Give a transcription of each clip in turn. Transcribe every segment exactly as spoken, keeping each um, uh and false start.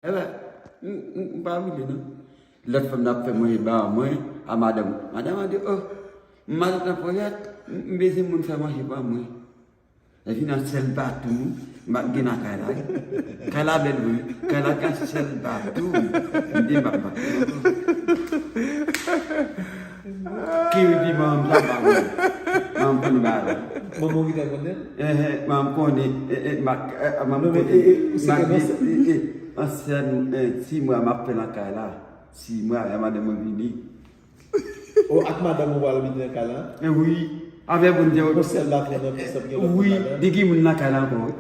Ebyen, m, m, m pa vle non. Lòt fanm nan ap fè manje ba mwen, a madanm. Madanm an di, oh, m matant nan ponyèt, m, m bezwen moun fè manje ba mwen. Epi nan sèl batou, m ap gen nan kay la. Kay la bèl wi, kay la gen sèl batou. M di m ap bat. Ki di manman sa pa konnen. Manman konnen ba la. Manman ki te konnen? Eh, eh, manman konnen, eh, eh, mak, eh, manman konnen. Mak di, eh, eh, ansyen, eh, sis mwa m ap fè nan kay la. Sis mwa, e madanm mwen vini. O, ak madanm ou pral abite nan kay la? E wi. Avè bon Dye. Yon sèl batri nan pye sa gen lòt wi, madanm? Di ki moun nan kay la ankò wi.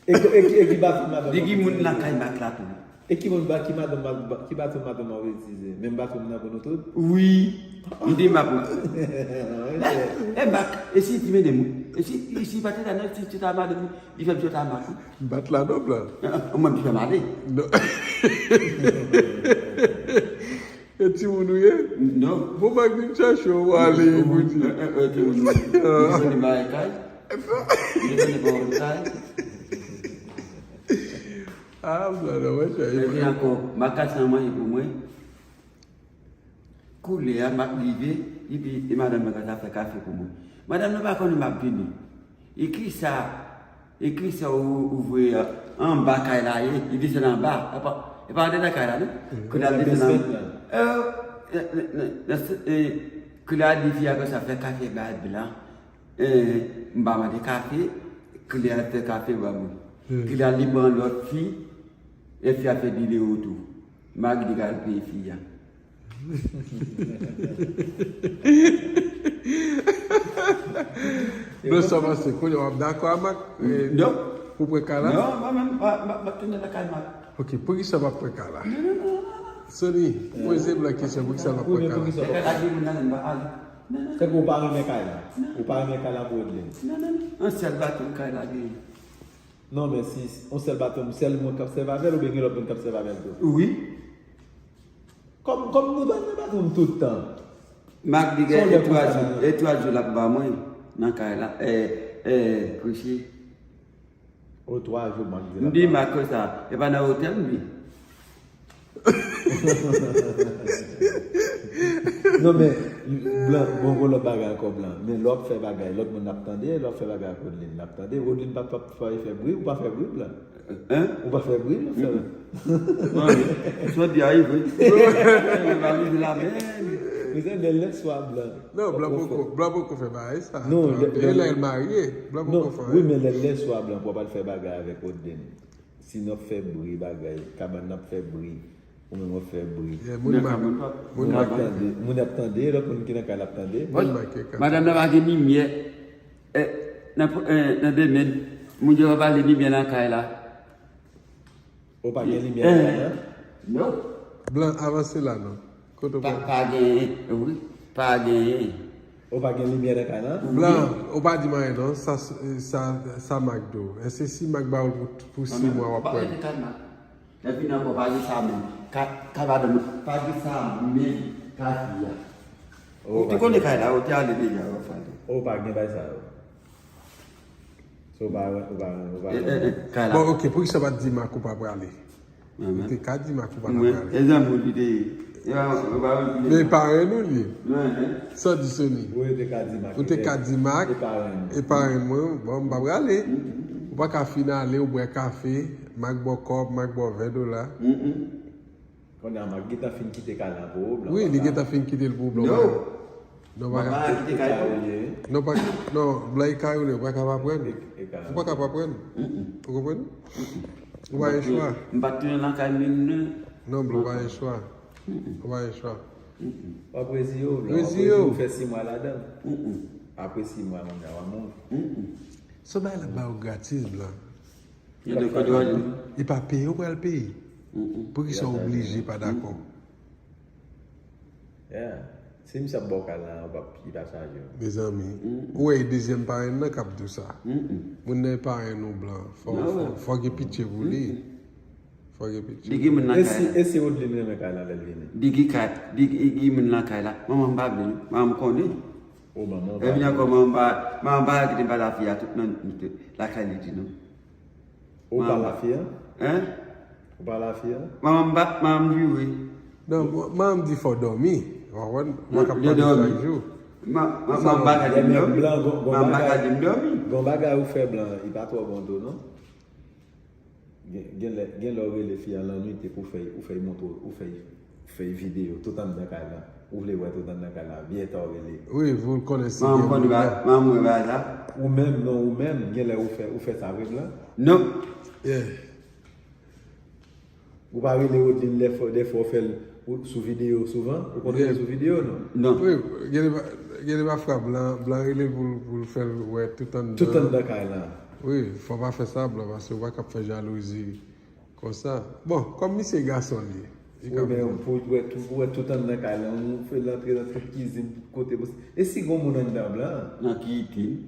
E ki, e ki, e ki batri madanm? Di ki moun nan kay mak la tou? E ki moun ba, ki madanm, ki batri madanm an itilize? Menm batri nan pou nou tout? Wi. M di mak. E mak, e si ti mennen moun? E si, e si pa te ta nan, si ti ta madanm, li fè m ta mak. Bat la non blan. Mwen di fè m ale. Non. E timoun ou ye? Non. Bon, m ak vin chache w ale pou di. E, e, e, timoun ou ye? Ah. Ou soti bay kay? Ou soti bay kay? Ah, m la nan mwen chache. Epi ankò, makas nan manje pou mwen. Koulè a, m ap rive, epi e madanm nan ka fè kafe pou mwen. Madanm nan pa konnen m ap vini. E kisa, e kisa ou, ou voye anba kay la ye? Li desann anba. E pa, e pa andedan kay la, non? Koulè a desann anba. Koulè a di fi a konsa fè kafe bay blan. M pa mande kafe, koulè a fè kafe ba mwen. Koulè a li ban lòt fi, e fi a fè videyo tou. Mari li ka al peye fi a. Non, sa pase. Kounye a w ap dakò a Mak, eh, non, pou pran kay la? Non, mwen menm, m ap tounen lakay Mak. Ok, poukisa w ap pran kay la? Non, non, non, non, non. Sony, poze blan kesyon, poukisa w ap pran kay la? Lè kay la gen moun nan, m pa ale. Non, non. Sèke ou pa renmen kay la? Ou pa renmen kay la pou Edlin? Non, non, non. Yon sèl batri kay la genyen. Non, men si yon sèl patwon m, sèl mwen k ap sèvi avè l, oubyen gen lòt moun k ap sèvi avè l tou? Wi. Kòm, kòm nou pa nan patwon m tout tan. Mak di gen e twa jou, e twa jou l ap ba mwen nan kay la, e, e, kouche. O, twa jou Mak di l ap ba. M di Mak konsa, e pa nan otèl m ye. Non, men, blan, bon, gon lòt bagay ankò, blan. Men lè w ap fè bagay, lòt moun ap tande, lè w ap fè bagay ak Rodlin, l ap tande. Rodlin pa, pa, pa fè bri, ou pa fè bri, blan? Hein? Ou pa fè bri, non, frè? Non, sa w di a rive. Mwen pa rive la menm. Mezanmi, lè, lè swa, blan. Non, blan poko, blan poko fè bagay sa. Non, e lè l marye, blan poko fè. Wi, men lè, lè swa, blan, pou w ap al fè bagay avèk Rodlin. Si n ap fè bri bagay, kabann nan ap fè bri, ou menm w ap fè bri. Yeah, moun ap tande, moun ap tande, lòt moun ki nan kay la ap tande. Madanm nan pa gen limyè. Eh, nan, eh, nan demen, moun yo pa pale limyè nan kay la. Ou pa gen limyè nan kay la? Non. Blan, avanse la non. Kote w pa, pa genyen, wi, pa genyen. Ou pa gen limyè nan kay la? Blan, ou pa di m anyen non, sa, sa, sa Mak di w. Èske si Mak ba w l pou, pou sis mwa w ap pran l? Epi nan kò pa gen sa menm. Ka, ka madanm, pa gen sa menm ka di a. Ou te konnen kay la, ou te ale deja, ou pale. Ou pa gen bay sa yo. So, ou pa, ou pa, ou pa. Bon, ok, poukisa w pa t di Mak ou pa prale? Ou te ka di Mak ou pa t prale. E zanmi w li te ye. Men parenn ou li ye. Sa w di Sony? Ou te ka di Mak e parenn mwen, bon, m pa prale. Ou pa ka fin ale, ou bwè kafe, Mak ba w kòb, Mak ba w ven dola. Kounye a Mak gentan fin kite kay la pou ou, blan. Wi, li gentan fin kite l pou ou, blan. Non, pa ka. Non, pa, non, blan e kay ou li, ou pa ka pa pran l. Ou pa ka pa pran l. Ou konprann? Ou pa gen chwa. M pa t tounen nan kay menm non. Non, blan, ou pa gen chwa. Ou pa gen chwa. W ap reziye w, blan. W ap reziye w, fè sis mwa ladan. Apre sis mwa, moun nan w a mouri. So bagay la ba ou gratis, blan. E pa peye, ou pral peye. Poukisa w oblije pa dakò? Yeah. Si misye ap ba w kay la, ou p ap, li pa chaje w. Mezanmi, ou wè e dezyèm parenn nan k ap di w sa. Moun nan e parenn ou, blan. Fò, fò, fò gen pitye pou li. Fò gen pitye. Di ki moun nan kay la. E si Rodlin renmen kay la lè l vini? Di ki kay, di ki moun nan kay la. Manman m pa vle non. Manman m konnen. O, manman w pa vle. Epi ankò manman m pa, manman m pa kite m pa la fi a tout nan lakay li di non. Ou pa la fi a? Hein? Ou pale a fi a? Manman m pa, manman m di wi. Non, manman m di fò w dòmi. Ou konprann? Mwen k ap pale chak jou. Manman m pa ka di m dòmi. Manman m pa ka di m dòmi. Gon bagay ou fè blan, li pa twò bon tou non. Gen, gen lè, gen lè w rele fi a lannwit epi w fè, w fè montre, w fè, w fè videyo tout anndan kay la. Ou vle wè tout anndan kay la, byen ta w rele. Wi, pou l konnen si gen moun la. Manman mwen pa la. Ou menm, non, ou menm, gen lè ou fè, ou fè sa vre blan? Non. Yeah. Ou pa rele Rodlin dèfwa, dèfwa w fè l sou videyo souvan? Ou konn rele sou videyo, non? Non. Wi, gen de, gen de pafwa blan, blan rele pou, pou l fè l wè tout anndan. Tout anndan kay la. Wi, fò w pa fè sa blan, paske w pa kab fè jalouzi konsa. Bon, kòm misye gason li ye. Wi, men pou wè tout, pou wè tout anndan kay la, ou fè l antre nan tout kizin, tout kote. E si gon moun anndan blan? Nan ki itil?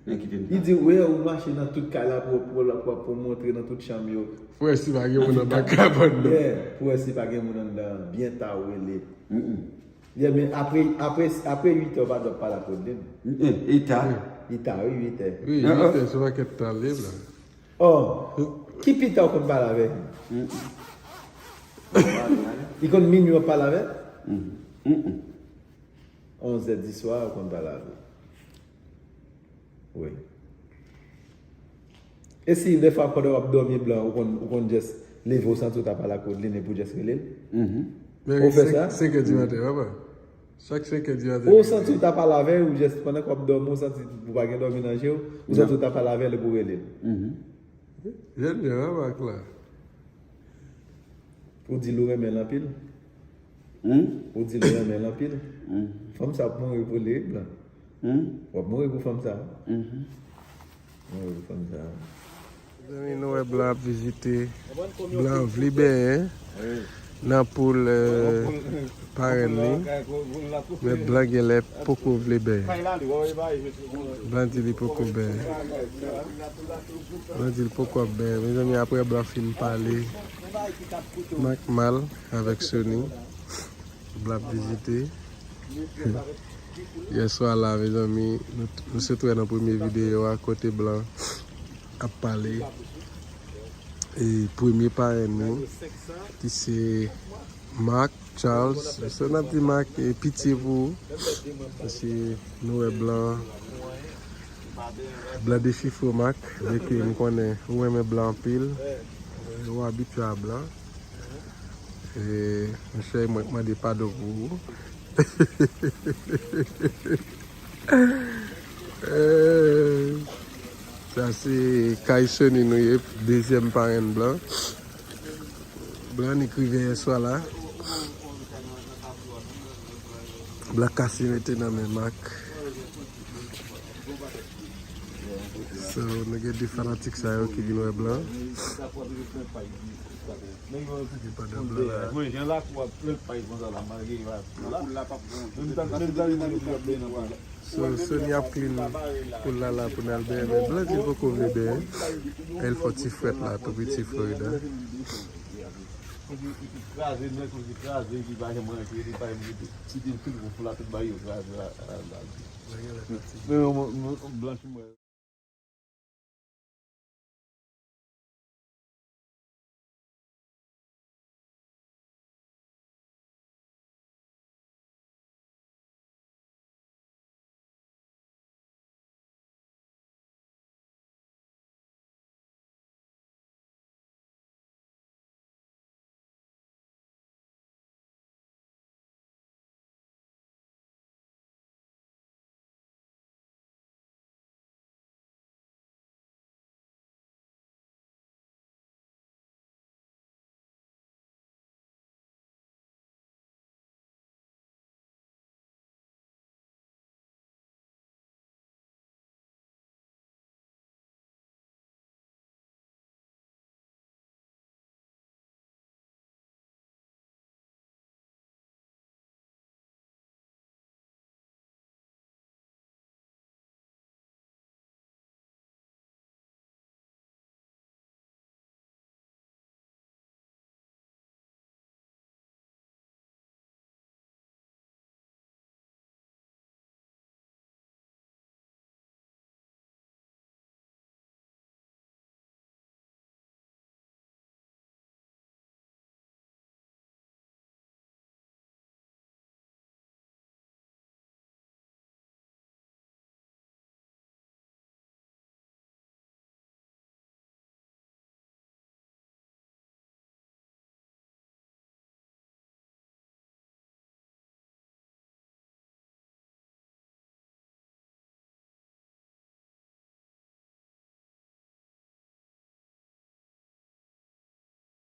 Li di, wè, ou mache nan tout kay la pou, pou, pou, pou montre nan tout chanm yo. Pou wè si pa gen moun anndan kabann nan. Yeah, pou wè si pa gen moun anndan. Byen ta ou rele. Yeah, men apre, apre, apre uit è, ou pa dwe pale ak Rodlin. Li ta. Li ta, wi, uit è. Wi, uit è, se pa kèt ta li la. Oh, ki pita ou konn pale avè l? Li konn minui w ap pale avè l? Onz è di swa, ou konn pale avè l. Wi. E si dèfwa pandan w ap dòmi blan, ou konn, ou konn just leve, ou santi w ta pale ak Rodlin epi w just rele l? Ou fè sa? Senk è di maten, papa. Chak senk è di maten. Ou santi w ta pale avè l, ou just pandan w ap dòmi, ou santi ou pa gen dòmi nan je w, ou santi w ta pale avè l epi w rele l? Jèn jan, papa Kla. Ou di l ou renmen l anpil? Ou di l ou renmen l anpil? Fanm sa ap mouri pou li, wi, blan. W ap mouri pou fanm sa. Mouri pou fanm sa. Mezanmi, nou wè blan ap vizite. Blan vle benyen nan poul parenn li. Men blan genlè poko vle benyen. Blan di li poko benyen. Blan di l poko ap benyen. Mezanmi, apre blan fin pale, Mak mal avèk Sony. Blan ap vizite. Yèswa la, mezanmi, nou, nou sot wè nan premye videyo a kote blan ap pale. E premye parenn nou, ki se Mak Charles. Se n ap di Mak, e pitye pou ou. Paske nou wè blan, blan dechifre Mak. Byenke m konnen ou renmen blan anpil. Ou abitye a blan. E, monchè, mwen k mande padon pou ou. Eh, sa se kay Sony nou ye, dezyèm parenn blan. Blan annik rive yèswa la. Blan kase mete nan men Mak. So, nou gen de fanatik sa yo ki vin wè blan. Epi pandan blan la. So, Sony ap clean poul la la pou n al benyen, men blan di l poko vle benyen. E l fè ti frèt la, tou piti Florida. Kraze, men koze kraze, li pa janm rantre, li pa janm rete. Li te tout gwo pou la, tout bagay yo kraze la. Men yon blanch mwen.